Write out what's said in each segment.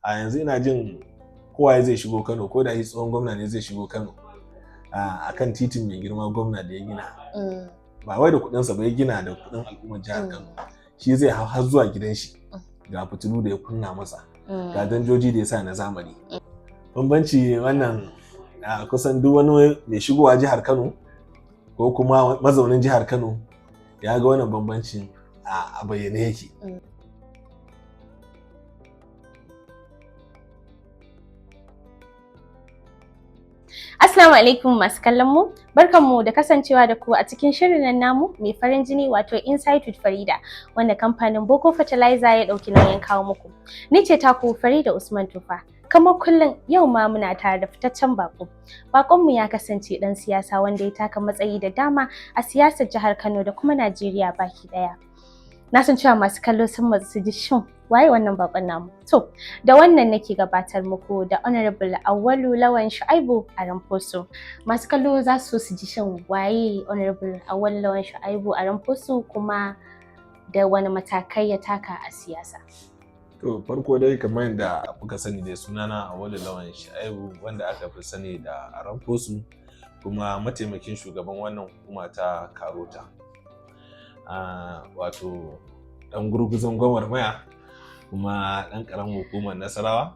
A yanzu ina jin kowa zai shigo Kano, ko da shi tsohon gwamna ne zai shigo Kano a kan titin mai girma gwamna da ya gina, ba wai da kuɗinsa ba, ya gina da kuɗin al'ummar jihar Kano, shi zai hau har zuwa gidan shi. Ga fitilu da ya kunna masa, ga danjoji da ya sa na zamani. Bambanci wannan kusan duk wani mai shigowa jihar Kano ko kuma mazaunin jihar Kano ya ga wannan bambancin a bayyane yake. Assalamu alaikum masu kallon mu, barkanmu da kasancewa da ku a cikin shirin nan namu mai farin jini, wato Insight with Farida, wanda kamfanin Boko Fertilizer ya ɗauki nauyin kawo muku. Ni ce taku Farida Usman Tufa. Kamar kullum, yau ma muna tare da fitaccen bako. Bakonmu ya kasance ɗan siyasa wanda ya taka matsayi da dama a siyasar jihar Kano da kuma Najeriya baki ɗaya. Na san cewa masu kallo sun matsu su ji shin waye wannan bakon namu. To, da wannan nake gabatar muku da Honorable Auwalu Lawan Shu'aibu Aramfoso. Masu kallo za su so su ji shin waye Honorable Auwalu Lawan Shu'aibu Aramfoso, kuma da wani matakai ya taka a siyasa. To, farko dai, kamar yadda kuka sani dai, sunana Auwalu Lawan Shu'aibu, wanda aka fi sani da Aramfosu, kuma mataimakin shugaban wannan hukuma ta Karota. Wato ɗan gurguzun gwagwarmaya, kuma ɗan ƙaramin hukumar Nasarawa,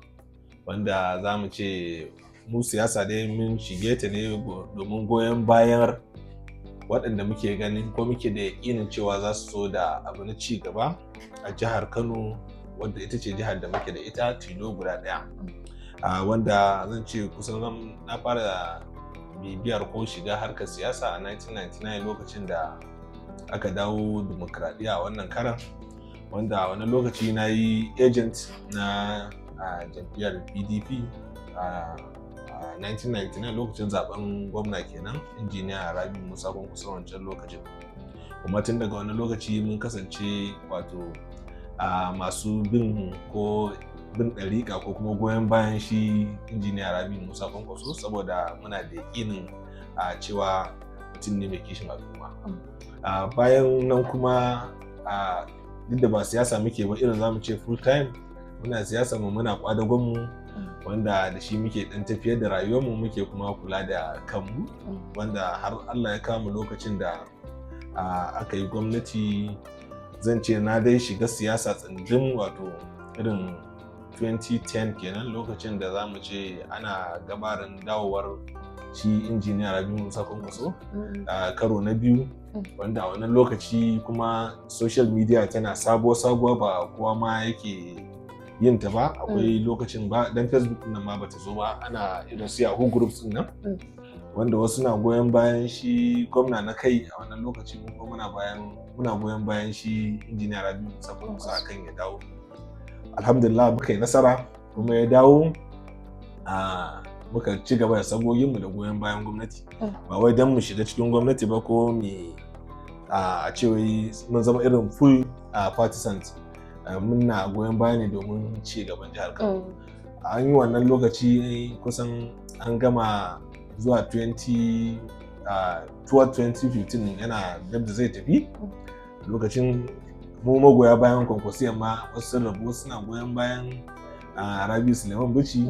wanda za mu ce mu siyasa dai mun shige ta ne domin goyon bayan waɗanda muke ganin ko muke da yaƙinin cewa za su so da abu na ci gaba a jihar Kano, wadda ita ce jihar da muke da ita tilo guda ɗaya. Wanda zan ce kusan na fara bibiyar ko shiga harkar siyasa a 1999, lokacin da aka dawo dimokuraɗiyya a wannan karan, wanda a wani lokaci na yi agent na jam'iyyar PDP a 1999, lokacin zaben gwamna kenan, Injiniya Rabi Musa Kwankwaso wancan lokacin. Kuma tun daga wani lokaci mun kasance wato masu bin ko bin ɗariƙa ko kuma goyon bayan shi Injiniya Rabi Musa Kwankwaso, saboda muna da yaƙinin a cewa mutum ne mai kishin al'umma. Bayan nan kuma, duk da ba siyasa muke ba irin zamu ce full time, muna siyasa mu, muna kwadagon mu, wanda da shi muke dan tafiyar da rayuwarmu, muke kuma kula da kanmu, wanda har Allah ya kama lokacin da aka yi gwamnati, zan ce na dai shiga siyasa tsindin, wato irin 2010 kenan, lokacin da za mu ce ana gabarin dawowar shi Injiniya Rabi Musa Kwankwaso a karo na biyu, wanda a wannan lokaci kuma social media tana sabuwa sabuwa, ba kowa ma yake yin ta ba. Akwai lokacin ba dan Facebook nan ma bata zo ba, ana irin su Yahoo groups din nan, wanda wasu na goyon bayan shi gwamna na kai a wannan lokaci, mun kuma muna goyon bayan shi Injiniya Rabi Musa Kwankwaso akan ya dawo. Alhamdulillah, muka yi nasara kuma ya dawo. A muka ci gaba da saboginmu da goyon bayan gwamnati, ba wai don mu shiga cikin gwamnati ba ko mu a ce wai mun zama irin full partisans. Muna goyon baya ne domin ci gaban jihar Kano. An yi wannan lokaci kusan an gama zuwa 20 2015, yana dab da zai tafi. Lokacin mu magoya bayan Kwankwasiyya ma wasu sun rabu, wasu na goyon bayan Rabi Suleiman Bichi,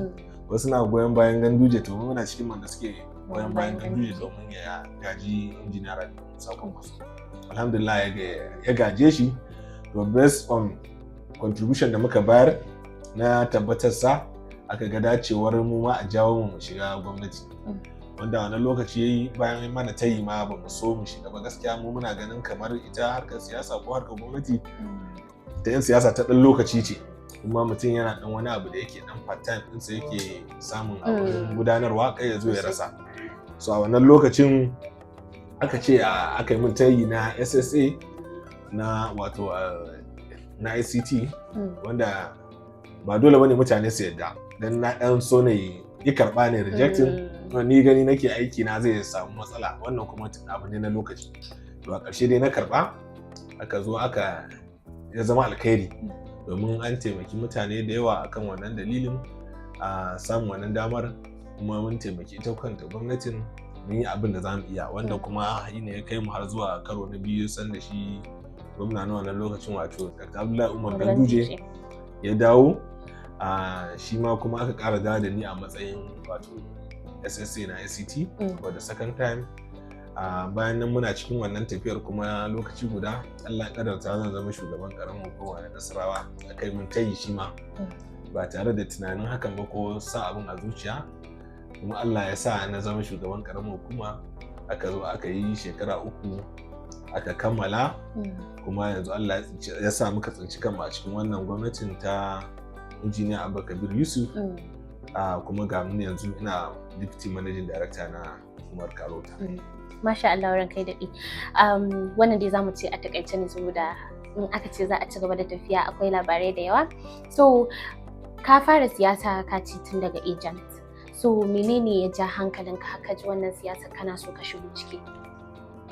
wasu na goyon bayan Ganduje. To, muna cikin wanda suke goyon bayan Ganduje domin ya gaji Injiniya Rabi Musa Kwankwaso. Alhamdulillah, ya gaje shi. To, based on contribution da muka bayar na tabbatar sa, aka ga dacewar mu ma a jawo mu shiga gwamnati, wanda a wannan lokaci yayi bayan mana tayi ma ba mu so mu shiga ba. Gaskiya mu muna ganin kamar ita harkar siyasa ko harkar gwamnati ta yan siyasa ta ɗan lokaci ce, kuma mutum yana ɗan wani abu da yake ɗan part time ɗinsa, yake samun abin gudanarwa, kai ya zo ya rasa. So a wannan lokacin aka ce aka yi min tayi na SSA na wato na ICT, wanda ba dole bane mutane su yadda, dan na dan so ne yi karba ne rejecting. Ni gani nake aiki na zai samu matsala, wannan kuma abu ne na lokaci. To, a ƙarshe dai na karba, aka zo aka ya zama alkhairi, domin an taimaki mutane da yawa akan wannan dalilin a samun wannan damar, kuma mun taimaki ita kanta gwamnatin, mun yi abin da za mu iya, wanda kuma yi ne ya kai mu har zuwa karo na biyu, sanda shi gwamna na wannan lokacin, wato Dr. Abdullahi Umar Ganduje, ya dawo. Shi ma kuma aka ƙara dawo da ni a matsayin wato SSA na ICT for the second time. Bayan nan muna cikin wannan tafiyar kuma lokaci guda Allah ya kadarta zan zama shugaban karamin hukuma na Nasarawa. Aka yi mun tayi shi ma ba tare da tunanin hakan ba ko sa abin a zuciya, kuma Allah ya sa na zama shugaban karamin hukuma. Aka zo aka yi shekara 3 aka kammala. Kuma yanzu Allah ya sa muka tsinci kanmu a cikin wannan gwamnatin ta Injiniya Abba Kabir Yusuf. Kuma ga mu yanzu ina deputy managing director na hukumar Karota. Masha Allah, ranka ya daɗe. Wannan dai zamu ce a takaice ne, saboda in aka ce za a ci gaba da tafiya akwai labarai da yawa. So ka fara siyasa ka ci tun daga agent. So menene ya ja hankalinka haka ji wannan siyasa kana so ka shigo ciki?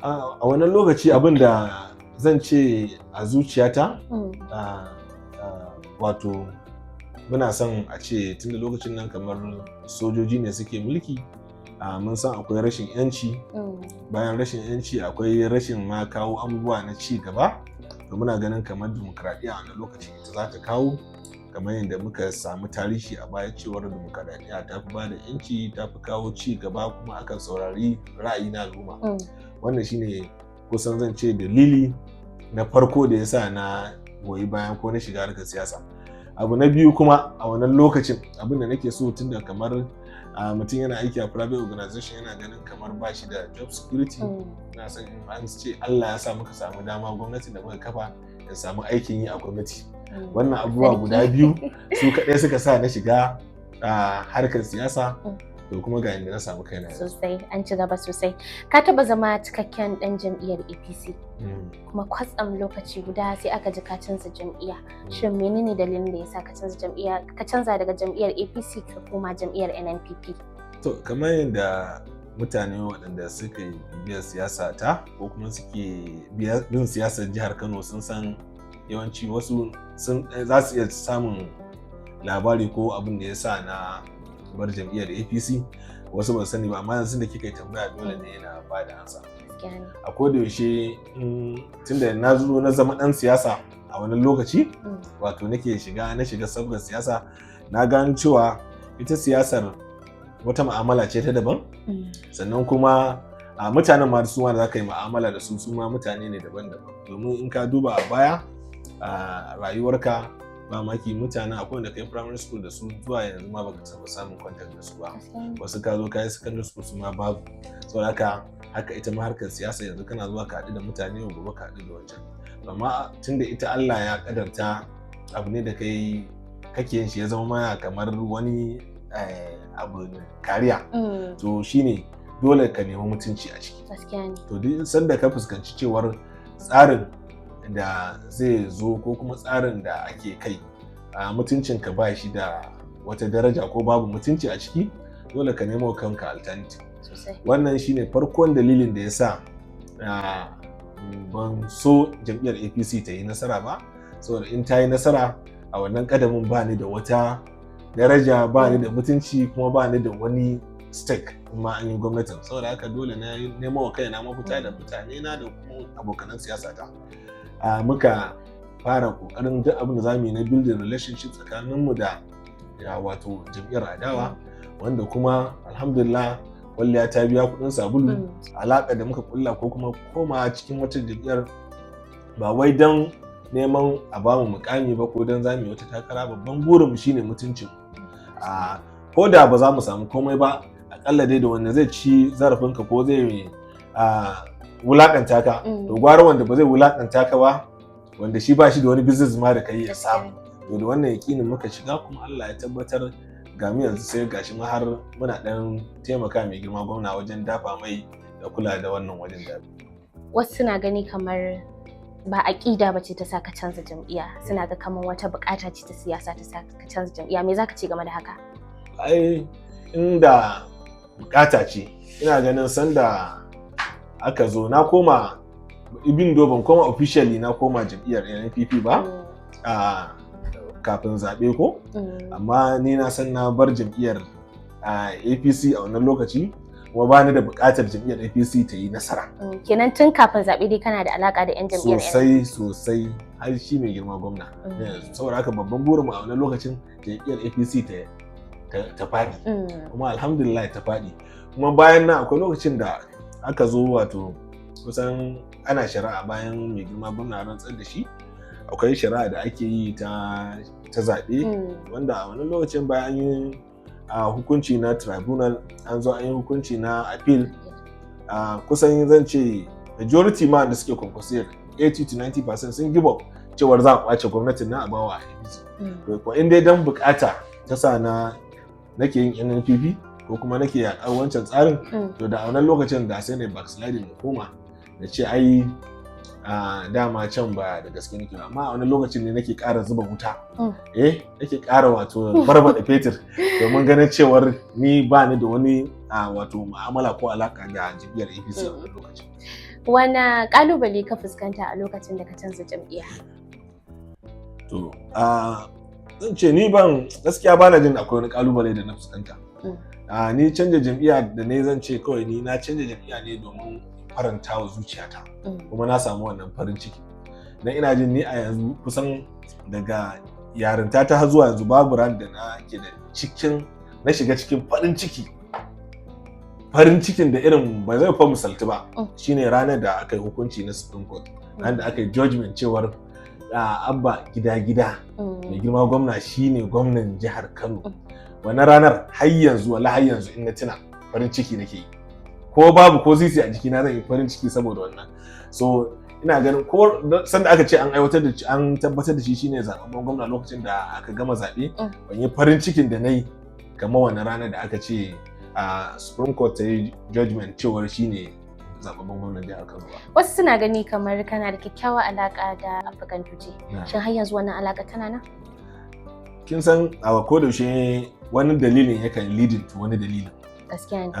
A wannan lokaci abin da zan ce a zuciyata, wato muna son a ce tunda lokacin nan kamar sojoji ne suke mulki, mun san akwai rashin yanci. Bayan rashin yanci akwai rashin ma kawo abubuwa na ci gaba. To muna ganin kamar dimokuraɗiyya a wannan lokaci ita za ta kawo, kamar yadda muka samu tarihi a baya cewar dimokuraɗiyya ta fi ba da yanci, ta fi kawo ci gaba, kuma akan saurari ra'ayi na al'umma. Wannan shine kusan zan ce dalili na farko da yasa na goyi bayan ko na shiga harkar siyasa. Abu na biyu kuma, a wannan lokacin abin da nake so, tunda kamar mutum yana aiki a private organization yana ganin kamar ba shi da job security, na son in an ce Allah ya sa muka samu dama gwamnatin da muka kafa, in samu aikin yi a gwamnati. Wannan abubuwa guda biyu su kaɗai suka sa na shiga harkar siyasa. To kuma ga inda na samu kaina yanzu. Sosai, an ci gaba sosai. Ka taba zama cikakken dan jam'iyyar APC, kuma kwatsam lokaci guda sai aka ji ka canza jam'iyya. Shin menene dalilin da yasa ka canza jam'iyya, ka canza daga jam'iyyar APC ka koma jam'iyyar NNPP? To kamar yadda mutane waɗanda suka yi bibiyar siyasa ta ko kuma suke bin siyasar jihar Kano sun san, yawanci wasu sun za su iya samun labari ko abin da ya sa na bar jam'iyyar APC. Wasu ba sani ba, amma yanzu da kika yi tambaya dole ne na ba da ansa. Gaskiya ne. A koda yaushe tunda na zo na zama ɗan siyasa a wani lokaci, wato nake shiga na shiga sabgar siyasa, na gano cewa ita siyasar wata mu'amala ce ta daban. Sannan kuma a mutanen ma su ma da za ka yi mu'amala da su, su ma mutane ne daban-daban, domin in ka duba a baya a rayuwarka, ba maki mutanen akwai wanda kai primary school da su, zuwa yanzu ma baka taɓa samun contact da su ba. Gaskiya ne. Wasu ka zo ka yi secondary school, su ma babu. Saboda haka, haka ita ma harkar siyasa, yanzu kana zuwa ka haɗu da mutane, gobe ka haɗu da wancan. Amma tunda ita Allah ya kadarta abu ne da kai kake yin shi ya zama mana kamar wani abu kariya, to shine dole ka nemi mutunci a ciki. Gaskiya ne. To duk sanda ka fuskanci cewar tsarin da zai zo ko kuma tsarin da ake kai a mutuncinka ba shi da wata daraja ko babu mutunci a ciki, dole ka nemo kanka alternative. Wannan shine farkon dalilin da ya sa ban so jam'iyyar APC ta yi nasara ba, saboda in ta yi nasara a wannan kadamin ba ni da wata daraja, ba ni da mutunci, kuma ba ni da wani stake ma an yi gwamnatin. Saboda haka dole na nemo wa kaina mafita da mutane na da kuma abokanan siyasa ta. Muka fara kokarin duk abin da zamu yi na building relationship tsakaninmu da ya wato jam'iyyar adawa, wanda kuma alhamdulillah kwalliya ta biya kuɗin sabulu. Alaƙa da muka kulla ko kuma koma cikin wata jam'iyyar ba wai don neman a bamu mukami ba ko don za mu yi wata takara. Babban burinmu shine mutuncin. A ko da ba za mu samu komai ba, akalla dai da wanda zai ci zarafinka ko zai wulakanta ka, to gwara wanda ba zai wulakanta ka ba, wanda shi ba shi da wani business ma da kai ya samu. To da wannan yakinin muka shiga, kuma Allah ya tabbatar ga mu yanzu, sai gashi ma har muna dan taimaka mai girma gwamna wajen dafa mai da kula da wannan wajen da Wasu suna gani kamar ba aƙida ba ce ta sa ka canza jam'iyya, suna ga kamar wata buƙata ce ta siyasa ta sa ka canza jam'iyya. Me zaka ce game da haka? Ai inda bukata ce, ina ganin sanda aka zo na koma, ibin do ban koma officially na koma jam'iyyar NNPP ba a kafin zaɓe ko, amma ni na san na bar jam'iyyar APC a wannan lokaci, kuma ba ni da buƙatar jam'iyyar APC ta yi nasara. Kenan tun kafin zaɓe dai kana da alaƙa da 'yan jam'iyyar Sosai sosai. Har shi mai girma gwamna. Saboda haka babban burin mu a wannan lokacin jam'iyyar APC ta faɗi. Kuma alhamdulillah ta faɗi. Kuma bayan nan akwai lokacin da aka zo, wato kusan ana shari'a bayan mai girma gwamna rantsar da shi, akwai shari'a da ake yi ta zaɓe, wanda a wani lokacin bayan an yi a hukunci na tribunal, an zo an yi hukunci na appeal, kusan zan ce majority ma da suke Kwankwasiyar, 80 to 90% sun give up cewar za a kwace gwamnatin na a bawa APC. To ko in dai dan bukata ta sa na nake yin NNPP ko kuma nake yaƙar wancan tsarin, to da a wannan lokacin da sai ne backsliding da koma da ce ai dama can ba da gaske nake ba. Amma a wani lokacin ne nake ƙara zuba wuta, nake ƙara wato barbaɗa fetur domin ganin cewar ni ba ni da wani wato mu'amala ko alaka da jam'iyyar APC a wannan lokacin. Wane kalubale ka fuskanta a lokacin da ka canza jam'iyya? To, zan ce ni ban gaskiya bana jin akwai wani kalubale da na fuskanta. Ni canja jam'iyya da ne, zan ce kawai ni na canja jam'iyya ne domin faranta wa zuciyata, kuma na samu wannan farin ciki. Dan ina jin ni a yanzu, kusan daga yarinta ta har zuwa yanzu, babu ran da na ke da cikin na shiga cikin farin ciki, farin cikin da irin ba zai fa misaltu ba, shine ranar da aka yi hukunci na Supreme Court, ranar da aka yi judgment cewar Abba Gida Gida, mai girma gwamna, shine gwamnan jihar Kano. Wannan ranar har yanzu, wala har yanzu in na tuna farin ciki nake yi. Ko babu ko sisi a jikina zan yi farin ciki saboda wannan. So ina ganin ko sanda aka ce an aiwatar da an tabbatar da shi shine zababben gwamna lokacin da aka gama zaɓe, ban yi farin cikin da na yi kamar wannan ranar da aka ce a Supreme Court ta yi judgment cewar shine zababben gwamnan jihar Kano ba. Wasu suna gani kamar kana da kyakkyawar alaka da Abba Ganduje. Shin har yanzu wannan alaka tana nan? Kin san a kodayaushe wani dalilin yakan leading to wani dalilin. Gaskiya ne.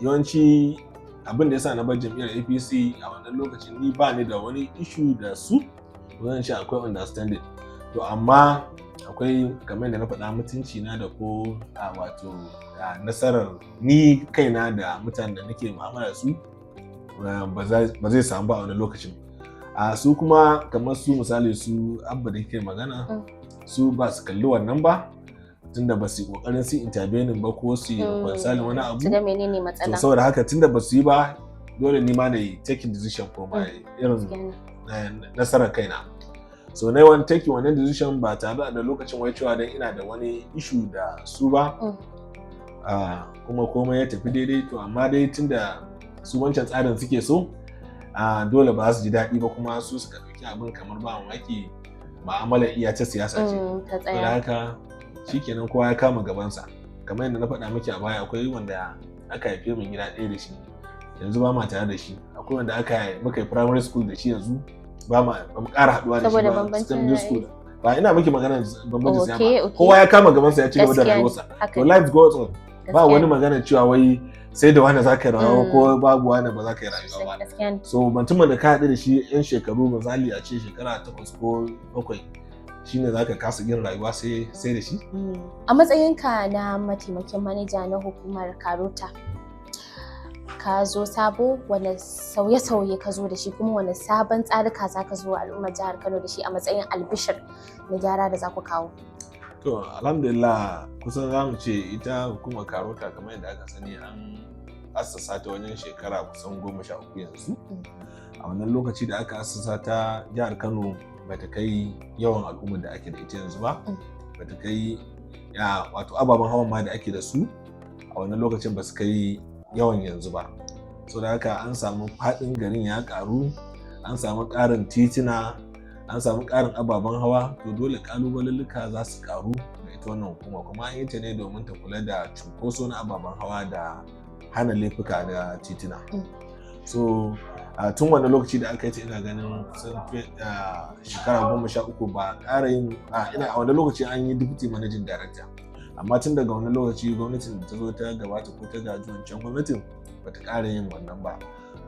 Yawanci abin da yasa na bar jam'iyyar APC a wannan lokacin, ni ba ni da wani issue da su, zan ce akwai understanding. To amma akwai, kamar da na faɗa, mutunci na da ko wato nasarar ni kaina da mutanen da nake mu'amala da su ba zai samu ba a wani lokacin. A su kuma kamar su misali su Abba da ke magana, su ba su kalli wannan ba, tunda ba su yi kokarin su intervening ba ko su yi reconciling wani abu. Su ga menene To matsala. saboda haka, tunda ba su yi ba, dole ni ma na yi taking decision for my irin nasarar kaina. So na yi wani taking wannan decision ba tare da lokacin wai cewa dan ina da wani issue da su ba. Kuma komai ya tafi daidai. To amma dai tunda su wancan tsarin suke so, dole ba su ji daɗi ba, kuma su suka ɗauki abin kamar ba mamaki ma'amalar iya ta siyasa ce. Ta Saboda tsaya. haka shikenan, kowa ya kama gabansa. Kamar yadda na faɗa miki a baya, akwai wanda aka haife mu gida ɗaya da shi, yanzu ba ma tare da shi. Akwai wanda aka muka yi primary school da shi, yanzu ba mu ƙara haɗuwa da shi Saboda ba, bambancin secondary school ba. Ina miki magana bambancin siyasa ba. Kowa ya kama gabansa, ya ci gaba da rayuwarsa. To life goes on, ba wani magana cewa wai sai da wani za ka yi rayuwa ko babu wani ba za ka yi rayuwa ba. Gaskiya ne. So mutumin da ka haɗu da shi yan shekaru, misali a ce shekara 8 ko 7, shine za ka kasa yin rayuwa sai da shi. A matsayinka na mataimakin manaja na hukumar Karota, ka zo sabo, wane sauye-sauye ka zo da shi, kuma wane sabon tsarika za ka zo wa al'ummar jihar Kano da shi a matsayin albishir na gyara da za ku kawo? To alhamdulillah, kusan za mu ce ita hukumar Karota, kamar yadda aka sani, an assasa ta wajen shekara kusan 13 yanzu. A wannan lokaci da aka assasa ta, jihar Kano ba ta kai yawan al'ummar da ake da ita yanzu ba, ba ta kai ya wato ababen hawan ma da ake da su a wannan lokacin ba su kai yawan yanzu ba. So da haka an samu faɗin garin ya ƙaru, an samu ƙarin tituna, an samu ƙarin ababen hawa. To dole ƙalubalulluka za su ƙaru da ita wannan hukuma. Kuma an yi ta ne domin ta kula da cunkoso na ababen hawa da hana laifuka da tituna. So tun wannan lokaci da aka yi ta, ina ganin kusan shekara 13 ba ƙara yin ina a wannan lokaci an yi deputy managing director. Amma tun daga wannan lokaci, gwamnatin da ta zo ta gabata ko ta gaji wancan gwamnatin ba ta ƙara yin wannan ba.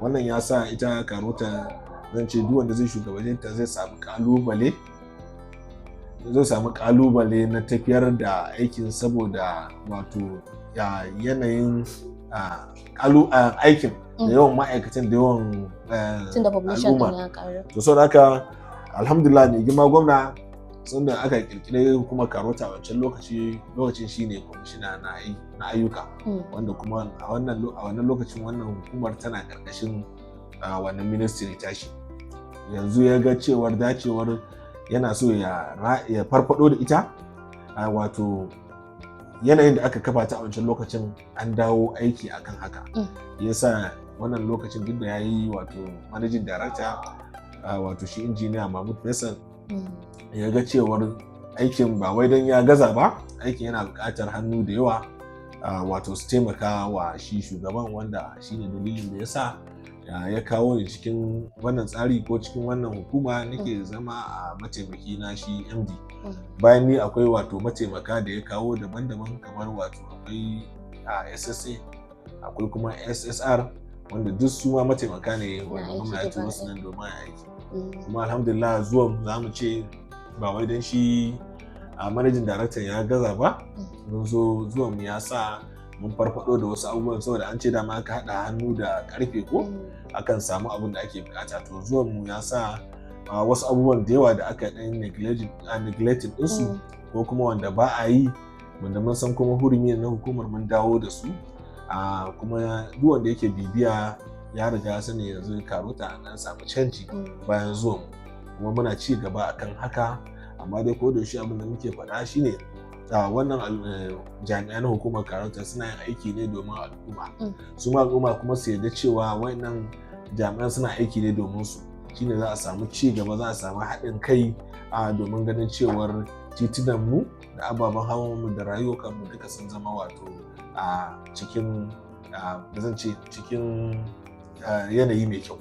Wannan ya sa ita Karota, zan ce duk wanda zai shugabance ta zai samu kalubale na tafiyar da aikin, saboda wato ya yanayin aikin da yawan ma'aikatan da yawan Tun da population al'umma. din ya karu. To saboda haka Alhamdulillah, mai girma gwamna, sanda aka kirkire kuma Karota wancan lokaci, lokacin shine kwamishina na ayyuka, wanda kuma a wannan lokacin wannan hukumar tana karkashin wannan ministry tashi. Yanzu ya ga cewar dacewar yana so ya farfado da ita, wato yanayin da aka kafa ta a wancan lokacin an dawo aiki akan haka. Yasa wannan lokacin duk da ya yi wato managing director, wato shi Injiniya Mahmud Faisal, ya ga cewar aikin ba wai don ya gaza ba, aikin yana buƙatar hannu da yawa, wato su taimaka wa shi shugaban, wanda shine dalilin da ya sa ya kawo ni cikin wannan tsari ko cikin wannan hukuma, nake zama a mataimaki na shi MD. Bayan ni akwai wato mataimaka da ya kawo daban-daban, kamar wato akwai a SSA, akwai kuma SSR, wanda duk su ma mataimaka ne wanda gwamna ya turo su nan domin a aiki. Kuma alhamdulillah, zuwan za mu ce ba wai don shi a managing director ya gaza ba, mun zo, zuwan mu ya sa mun farfado da wasu abubuwan, saboda an ce dama aka haɗa hannu da karfe ko akan samu abin da ake bukata. To zuwan mu ya sa wasu abubuwan da yawa da aka ɗan neglected ɗinsu ko kuma wanda ba a yi, wanda mun san kuma hurumi na hukumar, mun dawo da su. Kuma duk wanda yake bibiya ya riga ya sani, yanzu Karota an samu canji bayan zuwan mu, kuma muna ci gaba akan haka. Amma dai ko da yaushe abin da muke faɗa shine wannan jami'an hukumar Karota suna yin aiki ne domin al'umma. Su ma al'umma kuma su yarda cewa wannan jami'an suna aiki ne domin su, shine za a samu ci gaba, za a samu haɗin kai domin ganin cewar titunan mu da ababen hawan mu da rayukan mu duka sun zama wato a cikin, zan ce cikin yanayi mai kyau.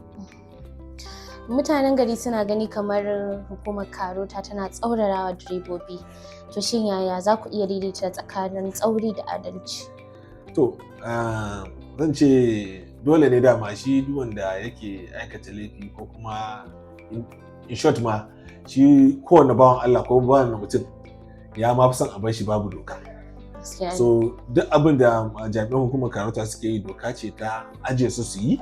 Mutanen gari suna gani kamar hukumar Karota tana tsaurarawa direbobi. To shin yaya za ku iya daidaita tsakanin tsauri da adalci? To zan ce dole ne dama shi duk wanda yake aikata laifi, ko kuma in short ma shi kowane bawan Allah ko bawan mutum ya ma fi son a bar shi babu doka. So duk abin da jami'an hukumar Karota suke yi, doka ce ta ajiye su su yi,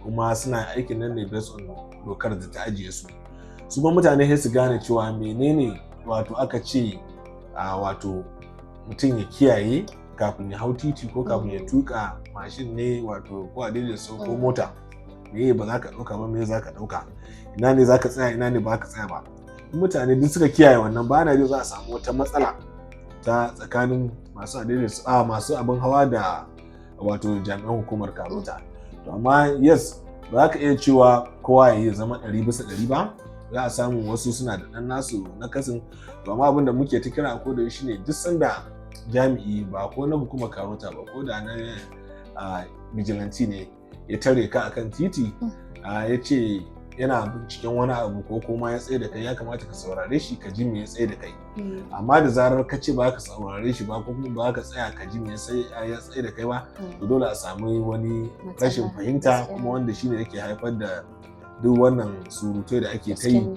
kuma suna aikin nan ne based on dokar da ta ajiye su. Su kuma mutane sai su gane cewa menene wato aka ce a wato mutum ya kiyaye kafin ya hau titi ko kafin ya tuka mashin ne wato ko a daidai sau ko mota, me ba za ka ɗauka ba, me za ka ɗauka, ina ne za ka tsaya, ina ne ba ka tsaya ba. Mutane duk suka kiyaye wannan, ba na jin za a samu wata matsala ta tsakanin masu a masu abin hawa da wato jami'an hukumar Karota. To amma yes, ba za ka iya cewa kowa ya yi zama 100% ba, za a samu wasu suna da ɗan nasu na kasin. To amma abin da muke ta kira ko da shi ne, duk sanda jami'i, ba ko na hukumar Karota ba ko da na vigilante ne, ya tare ka akan titi, ya ce yana binciken wani abu ko kuma ya tsaye da kai, ya kamata ka saurare shi ka ji me ya tsaye da kai. Amma da zarar ka ce ba ka saurare shi ba ko kuma ba ka tsaya ka ji me ya tsaye da kai ba, to dole a samu wani rashin fahimta, kuma wanda shine yake haifar da duk wannan surutai da ake ta yi.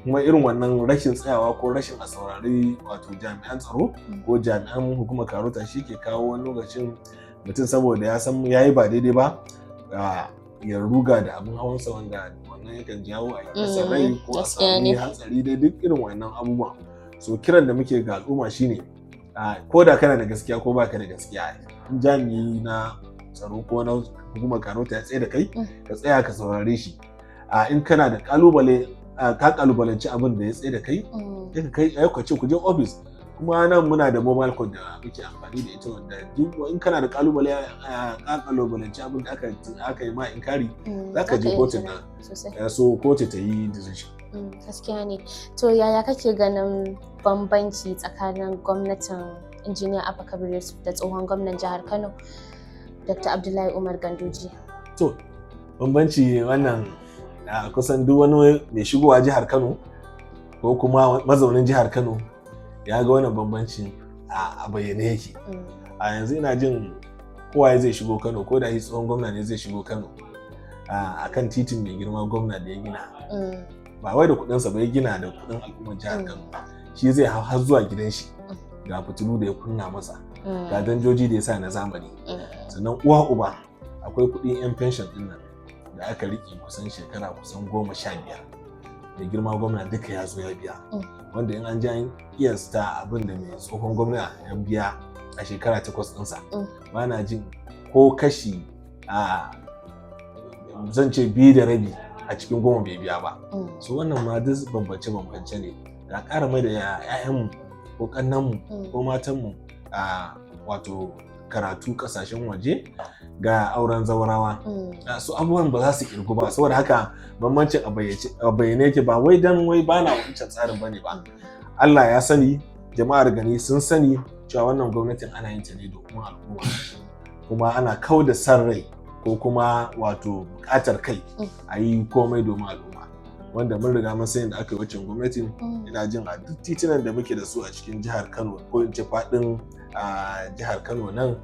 Kuma irin wannan rashin tsayawa ko rashin a saurari wato jami'an tsaro ko jami'an hukumar Karota shi ke kawo wani lokacin mutum, saboda ya san ya yi ba daidai ba, ya ruga da abin hawansa, wanda wannan yakan jawo a rasa rai ko a sami hatsari dai, duk irin wannan abubuwan. So kiran da muke ga al'umma shine, ko da kana da gaskiya ko baka da gaskiya, in jami'i na tsaro ko na hukumar Karota ya tsaye da kai, ka tsaya ka saurare shi. In kana da kalubale, ka kalubalanci abin da ya tsaye da kai, sai ka kai ka ce ku je office. Kuma nan muna da mobile court da muke amfani da ita, wanda duk in kana da kalubale, ka kalubalanci abin da aka yi ma inkari, za ka je kotun nan, so kotu ta yi decision. Gaskiya ne. To yaya kake ganin bambanci tsakanin gwamnatin Injiniya Abba Kabir Yusuf da tsohon gwamnan jihar Kano, Dr. Abdullahi Umar Ganduje? To bambanci wannan kusan duk wani mai shigowa jihar Kano ko kuma mazaunin jihar Kano ya ga wannan bambanci a bayyane yake. A yanzu ina jin kowa zai shigo Kano, ko da shi tsohon gwamna ne zai shigo Kano, a kan titin mai girma gwamna da ya gina, ba wai da kudinsa ba, ya gina da kudin al'ummar jihar Kano, shi zai hau har zuwa gidan shi, ga fitilu da ya kunna masa, ga danjoji da ya sa na zamani. Sannan uwa uba, akwai kudin yan pension din nan da aka riƙe kusan shekara kusan 15. Mai girma gwamna duka ya zo ya biya, wanda in an ji an kiyasta abin da mai tsohon gwamna ya biya a shekara 8 ɗinsa, ba na jin ko kashi a zan ce 2.5 a cikin 10 bai biya ba. So wannan ma duk bambance-bambance ne da ƙara mai da 'ya'yanmu ko ƙannanmu ko matanmu a wato karatu ƙasashen waje, ga auren zaurawa. Su abubuwan ba za su kirgu ba. Saboda haka bambancin a bayyane yake. Ba wai dan wai bana wancan tsarin bane ba. Allah ya sani, jama'ar gani sun sani cewa wannan gwamnatin ana yin ta ne domin al'umma, kuma ana kau da san rai ko kuma wato bukatar kai, a yi komai domin al'umma, wanda mun riga mun san da aka yi waccan gwamnatin. Ina jin a duk titunan da muke da su a cikin jihar Kano, ko in ce faɗin jihar Kano nan,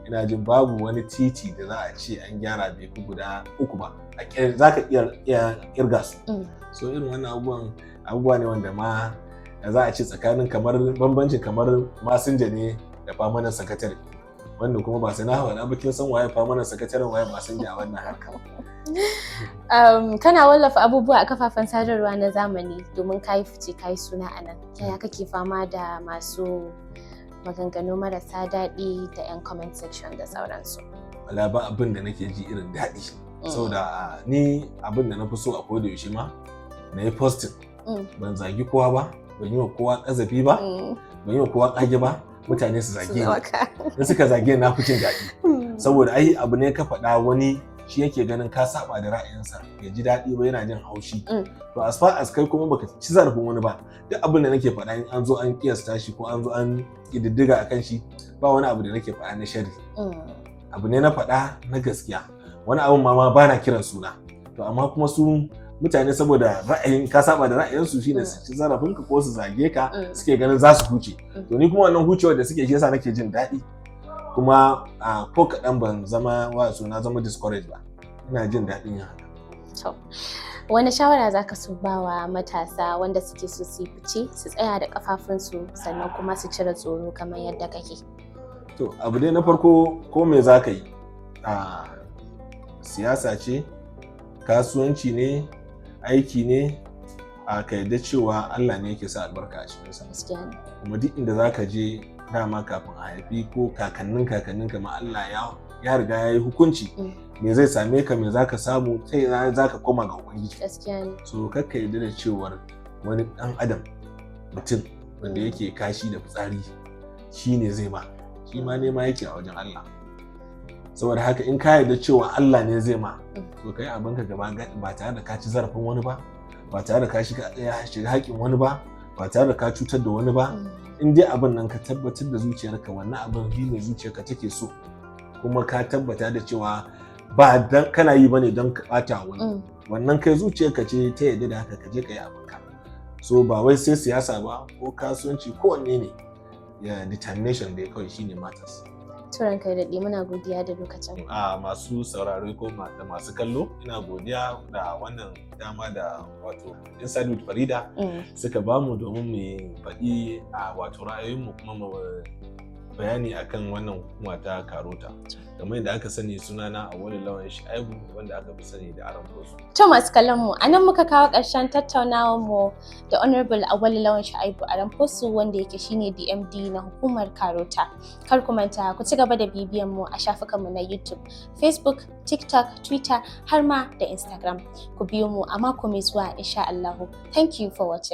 ina jin babu wani titi da za a ce an gyara bai fi guda uku ba, za ka iya kirga su. So irin wannan abubuwan abubuwa ne wanda ma za a ce tsakanin kamar bambancin kamar masinja ne da permanent sakatare, wanda kuma ba sai na faɗa ba, kin san waye permanent sakataren, waye masinja a wannan harkar. Kana wallafa abubuwa a kafafen sadarwa na zamani domin kayi fice, kayi suna a nan. Yaya kake fama da masu maganganu marasa daɗi da 'yan comment section da sauransu? Wala ba abin da nake ji irin daɗi, saboda ni abin da na fi so a koda yaushe ma na yi posting, ban zagi kowa ba, ban yi wa kowa ƙazafi ba, ban yi wa kowa ƙage ba, mutane su zage ni. In suka zage ni na fi jin daɗi, saboda ai abu ne ka faɗa, wani shi yake ganin ka saba da ra'ayinsa, ya ji daɗi ba, yana jin haushi. To as far as kai kuma baka ci zarafin wani ba, duk abin da nake faɗa, in an zo an kiyasta shi ko an zo an ƙididdiga akan shi, ba wani abu da nake faɗa na sharri. Abu ne na faɗa na gaskiya. Wani abun ma bana kiran suna. To amma kuma su mutane, saboda ra'ayin ka saba da ra'ayinsu, shine su ci zarafinka ko su zage ka, suke ganin za su huce. To ni kuma wannan hucewar da suke shi yasa nake jin daɗi, kuma a ko kaɗan ban zama wato na zama discouraged ba. Ina jin daɗin yin haka. To, wani shawara za ka so ba wa matasa wanda suke so su yi fice, su tsaya da kafafunsu, sannan kuma su cire tsoro kamar yadda kake? To abu dai na farko, ko me za ka yi, a siyasa ce, kasuwanci ne, aiki ne, a ka yarda cewa Allah ne yake sa albarka a cikinsa. Gaskiya ne. Kuma duk inda za ka je, dama kafin a haifi ko kakannin kakannin ka ma, Allah ya riga ya yi hukunci me zai same ka, me za ka samu, sai ina za ka koma ga Ubangiji. Gaskiya ne. So kakka yarda da cewar wani ɗan adam, mutum wanda yake kashi da fitsari, shi ne zai ba shi ma nema yake a wajen Allah. Saboda haka in ka yarda cewa Allah ne zai ma, to kai abinka gaba ba tare da ka ci zarafin wani ba, ba tare da ka shiga haƙƙin wani ba, ba tare da ka cutar da wani ba. In dai abin nan ka tabbatar da zuciyarka wannan abin shi ne zuciyarka take so, kuma ka tabbata da cewa ba dan kana yi bane don ka bata wani, wannan kai zuciyarka ce ta yarda da haka, ka je ka yi abinka. So ba wai sai siyasa ba ko kasuwanci, ko wanne ne ya, determination dai kawai shine matters. To ranka ya daɗe, muna godiya da lokacin. A masu saurare ko da masu kallo, ina godiya da wannan dama da wato Inside with Farida suka bamu domin mu faɗi a wato ra'ayoyinmu, kuma mu bayani akan wannan hukuma ta Karota. Kamar yadda aka sani, sunana Awwalu Lawan Shu'aibu, wanda aka fi sani da Aran Bosu. To masu kallon mu, a nan muka kawo ƙarshen tattaunawar mu da Honorable Awwalu Lawan Shu'aibu Aran Fosu, wanda yake shine DMD na hukumar Karota. Kar ku manta ku ci gaba da bibiyan mu a shafukan mu na YouTube, Facebook, TikTok, Twitter har ma da Instagram. Ku biyo mu a mako mai zuwa insha Allahu. Thank you for watching.